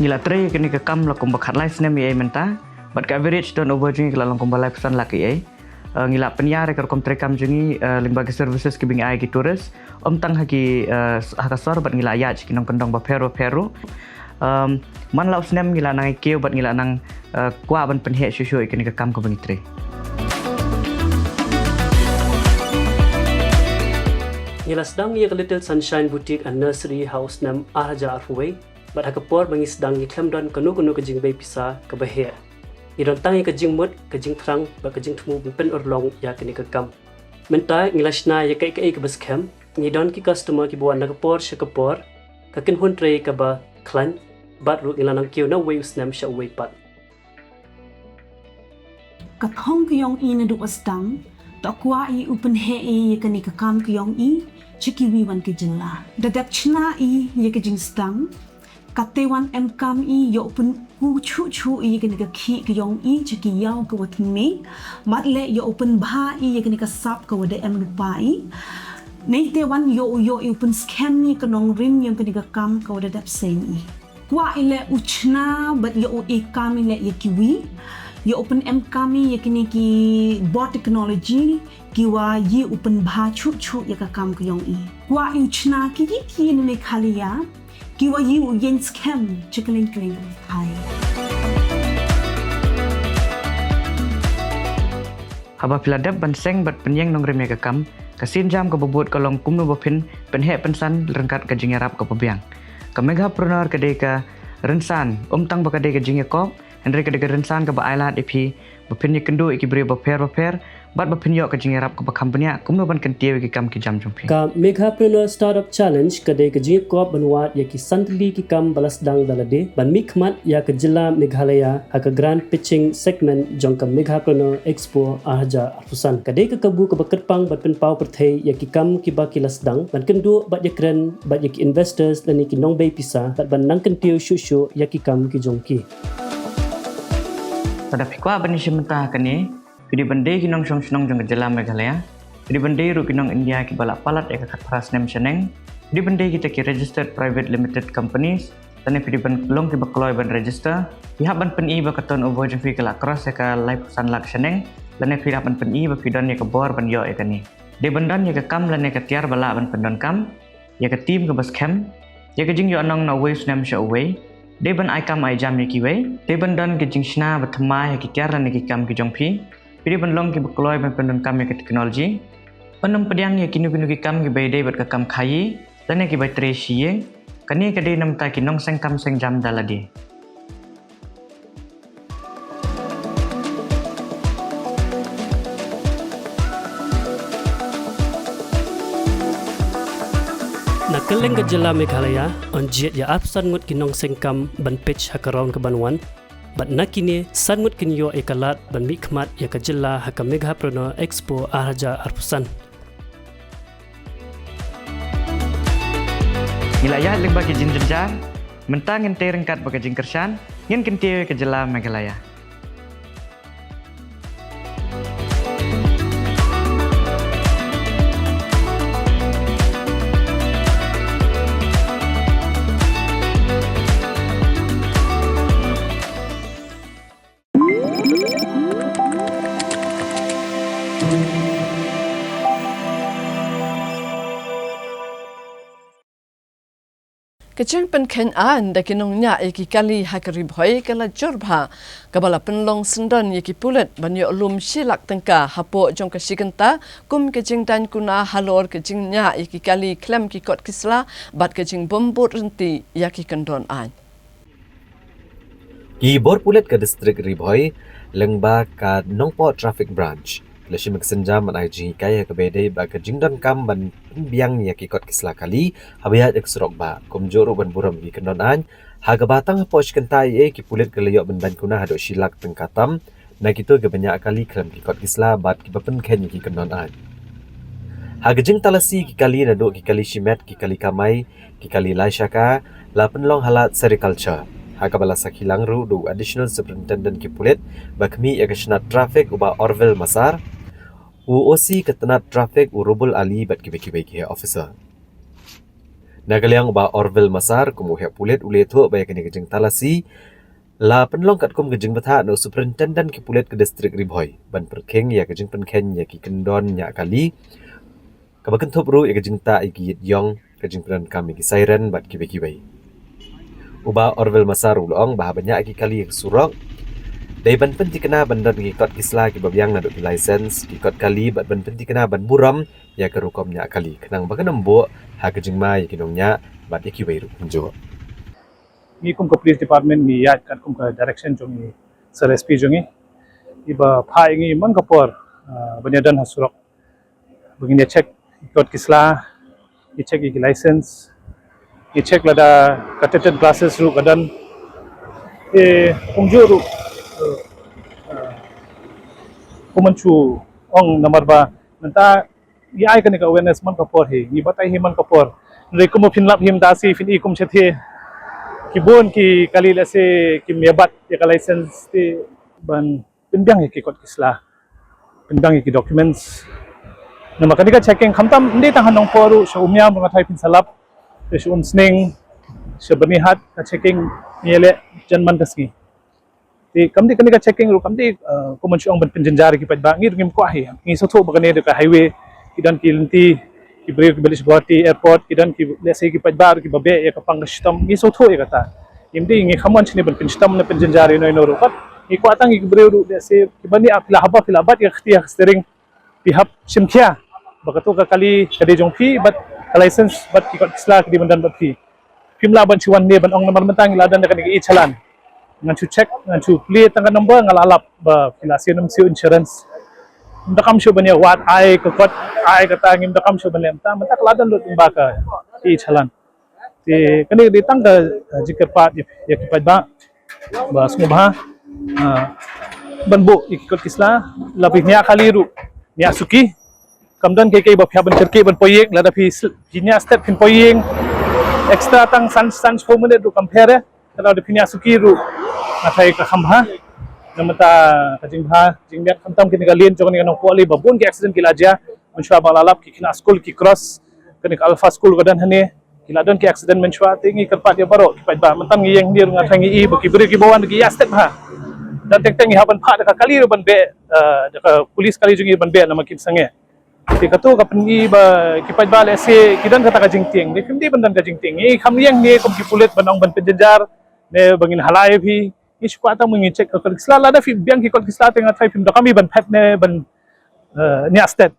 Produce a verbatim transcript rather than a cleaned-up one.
Ngi la trei kane ka kam la kumba khatlai snem ïa mynta, bad ka average turnover jong ngi ka la long kumba laiphew san lak ïa. Eh, ngi la pynïar ïa ka rukom trei kam jong ngi, eh, lyngba ki services kiba ngi ai ki tourist, ym tang ha ki, eh, ha ka sor bad ngi la ïaid ki nongkyndong bapher bapher ruh. Em, man la u snem ngi la nang ïa kiew bad ngi la nang, eh, kwah ban pynheh shuh shuh ïa kane ka kam kaba ngi trei. Ngi la sdang ïa ka Little Sunshine Boutique and Nursery ha u snem ar hajar arphew wei, bad ha ka por ba ngi sdang ngi khlem don kano kano ka jingbei pisa kaba heh. Ngi don tang ïa ka jingmut, ka jingthrang, bad ka jingthmu ban pynurlong ïa kane ka kam. Mynta ngi la shna ïa kaei kaei kaba skhem, ngi don ki customer kiba wan na ka por sha ka por, ka kynhun trei kaba khlaiñ, bad ruh ngi la nang kiew na uwei u snem sha uwei pat. Ka thong ka jong i naduh ba sdang, to kwah i u pynheh i ïa kane ka kam ka jong i sha kiwei wan ki jylla. Da dep shna i ïa ka jingsdang, kata wan em kam i ïa u pynkup shuh shuh i ïa kane ka khih ka jong i sha ki ïew kiwa thymmai, bad leh ïa u pynbha i ïa kane ka sap kawa da em lypa i. Neite wan ïa u, ïa u pynskhem i ïa ka nongrim ïa kane ka kam kawa da dep seng i. Kwah i leh u shna bad ïa u e kam i leh ïa kiwei, ïa u pynem kam i ïa kine ki bor technology kiwa ïa u pynbha shuh shuh ïa ka kam ka jong i. Kwah i u shna ki ki ki na Meghalaya kiwa ïa u ïeng skhem sha kylleng kylleng ka pyrthei. Haba phi la dep ban seng bad pynïeng nongrim ïa ka kam, ka sienjam kaba bud ka long kumno ba phin pynheh pynsan ryngkat ka jingïarap kaba biang. Ka Meghapreneur ka dei ka rynsan, ym tang ba ka dei ka jingïakop, hynrei ka dei ka rynsan kaba ailad ïa phi ba phin ïakynduh ïa ki briew bapher bapher, bad ba phin ïoh ka jingïarap kaba kham bniah kumno ban kyntiew ïa ki kam ki jam jong phi. Ka Meghapreneur Startup Challenge ka dei ka jingïakop ban wad ïa ki san tylli ki kam ba la sdang da lade ban mihkhmat ïa ka jylla Meghalaya ha ka Grand Pitching Segment jong ka Meghapreneur Expo ar hajar arphew san. Ka dei ka kabu kaba kyrpang ban pynpaw pyrthei ïa ki kam kiba ki la sdang, ban kynduh bad ïakren bad ïa ki investors lane ki nongbei pisa, bad ban nang kyntiew shuh shuh ïa ki kam ki jong ki. Lada phi kwah ban ïashim bynta ha kane, phi dei ban dei ki nongshong shnong jong ka jylla Meghalaya, phi dei ban dei ruh ki nong India kiba la palat ïa ka khatphra snem shaneng, phi dei ban dei kita ki registered private limited companies, lane phi dei ban long kiba kloi ban register. Phi hap ban pyni ba ka turnover jong phi ka la cross ïa ka laiphew san lak shaneng, lane phi hap ban pyni ba phi don ïa ka bor ban ïoh ïa kane. Dei ban don ïa ka kam lane ka tiar ba lah ban pyndonkam, ïa ka team kaba skhem, ïa ka jingïohnong na uwei u snem sha uwei. Dei ban ai kam ai jam ïa kiwei, dei ban don ka jingshna ba thymmai ha ki tiar lane ki kam ki jong phi. Phi dei ban long kiba kloi ban pyndonkam ïa ka technology, ban ym pdiang ïa kino kino ki kam kiba ïadei bad ka kam khaïi lane kiba trei shi ïing. Kane ka dei na bynta ki nongseng kam seng jam da lade. Na kylleng ka jylla Meghalaya, yn jied ïa arphew san ngut ki nongseng kam ban pitch ha ka round ka ban wan, bad na kine san ngut kin ïoh ïa ka lad ban mihkhmat ïa ka jylla ha ka Meghapreneur Expo ar hajar arphew san. Ngi la ïaid lyngba ki jingjynjar, mynta ngin tei ryngkat bad ka jingkyrshan, ngin kyntiew ïa ka jylla Meghalaya. Ka jingpynkheiñ aiñ da ki nongñiah ïa ki kali ha ka Ri Bhoi ka la jur bha, kaba la pynlong syndon ïa ki pulit ban ïoh lum shi lak tyngka hapoh jong ka shi kynta kum ka jingdaiñ kuna halor ka jingñiah ïa ki kali khlem ki kot ki sla bad ka jingbym bud ryntih ïa ki kyndon aiñ. Ki bor pulit ka distrik Ri Bhoi lyngba ka Nongpoh Traffic Branch la shim ka sienjam ban ai jinghikai ha kaba ïadei bad ka jingdonkam ban pynbiang ïa ki kot ki sla kali haba ïaid ïa ka surok bah, kumjuh ruh ban burom ïa ki kyndon aiñ, ha kaba tang hapoh shi kynta eiei ki pulit ki la ïoh ban daiñ kuna haduh shi lak tyngka tam na kito kiba ñiah kali khlem ki kot ki sla bad kiba pynkheiñ ïa ki kyndon aiñ. Ha ka jingtalasi ki kali naduh ki kali shimet, ki kali kamai, ki kali lai shaka, la pynlong ha lad Sericulture, ha kaba la sakhi lang ruh da u Additional Superintendent ki pulit ba khmih ïa ka shnat traffic u Bah Orville Massar, u O C ka tnat traffic u Rubul Ali bad kiwei kiwei ki officer. Na ka liang u Bah Orville Massar kum u heh pulit u la ïathuh ba ïa kane ka jingtalasi la pynlong katkum ka jingbthah na u Superintendent ki pulit ka District Ri Bhoi ban pyrkhing ïa ka jingpynkheiñ ïa ki kyndon ñiah kali, kaba kynthup ruh ïa ka jingtah ïa ki ïit ïong, ka jingpyndonkam ïa ki siren bad kiwei kiwei. U Bah Orville Massar u la ong ba haba ñiah ki kali ha surok, dei ban pynthikna ban don ki kot ki sla kiba biang naduh ki license, ki kot kali bad ban pynthikna ban burom ïa ka rukom ñiah kali khnang ba kan ym buh ha ka jingma ïa ki nongñiah bad ïa kiwei ruh kumjuh. Ngi kum ka police department ngi ïaid katkum ka direction jong i Sir S P jong i, iba phah ïa ngi man ka por, ah, ban ïadon ha surok ba ngin ïa check ki kot ki sla, ngi check ïa ki license, ngi check lada ka tinted glasses ruh ka don. Eh, kumjuh ruh, eh, eh, kumjuh ong namar ba mynta ngi ai kane ka awareness man ka por hi, ngi batai hi man ka por. Hynrei kum phin lap hi mynta shi phin i kum shet hi. Ki bun ki kali lehse kim ïa bat ïa ka license te ban pynbiang ïa ki kot ki sla, pynbiang ïa ki documents. Namar kane ka checking khamtam ym dei tang ha Nongpoh ruh, sha Umiam ruh nga tharai phin sa lap, sha Umsning, sha Byrnihat ka checking ngi ïaleh jan man ka sngi. Te kam dei kane ka checking ruh kam dei, eh, kumjuh ong ban pynjynjar ïa ki paidbah, ngi ruh ngim kwah hi. Ngi sngewthuh ba kane dei ka highway, ki don ki lynti, ki briew kiba leit sha Guwahati airport, ki don ki lehse ki paidbah ruh kiba beh ïa ka pang ka shitom, ngi sngewthuh ïa kata. Ngim dei, ngi khlem wan shane ban pynshitom ne pynjynjar ïano ïano ruh pat. Ngi kwah tang ïa ki briew ruh lehse kiba niah phi la haba phi la bat ïa ka kti ha ka steering, phi hap shim khia ba kato ka kali ka dei jong phi bad ka license bad ki kot ki sla ka dei ban don bad phi. Phim lah ban shu wan ne ban ong namar mynta ngi la don da kane ka e-challan. Ngan shu check, ngan shu plie tang ka number, nga la lap ba phi la siew ne ym siew insurance. Ngim da kam shuh ban ïa wad ai ka kot, ai kata, ngim da kam shuh ban leh mynta, mynta ka la don lut ba ka e-challan. Te kane ka dei tang ka, eh, jingkyrpad ïa, ïa ki paidbah ba sngewbha, eh, ban buh ïa ki kot ki sla, la phi ñiah kali ruh, ñiah suki. Kam don kiei kiei ba phi hap ban kyrkieh ban poi ïing, lada phi sl-, phi ñiah stet phin poi ïing extra tang san, san shiphew minit ruh kam pher ïa. Lada phi ñiah suki ruh nga tharai ka kham bha. Namar ka jingbha jingmiat khamtam kane ka lane jong kane ka Nongpoh Alley ba bun ki accident ki la jia. Mynshuwa ba nga la lap ki khynnah skul ki cross kane ka Alpha School ka don hangne, ki la don ki accident mynshuwa. Te ngi kyrpad ïa baroh ki paidbah, mynta ngi ïeng hangne ruh nga tharai ngi i ba ki briew kiba wan ki ïa stet bha. Don teng teng ngi hap ban phah da ka kali ruh ban beh, eh, da ka police kali jong ngi ban beh namar kim sangeh. Te kato ka pyni ba ki paidbah lehse ki don kata ka jingtieng, te phim dei ban don ka jingtieng. Ngi kham ïeng hangne kum ki pulit ban ong ban pynjynjar ne ba ngin halai ïa phi. Ngi shu kwah tang ba ngin check ka kot ki sla, lada phi biang ki kot ki sla te nga tharai phim donkam ban phet ne ban, eh, ñiah stet.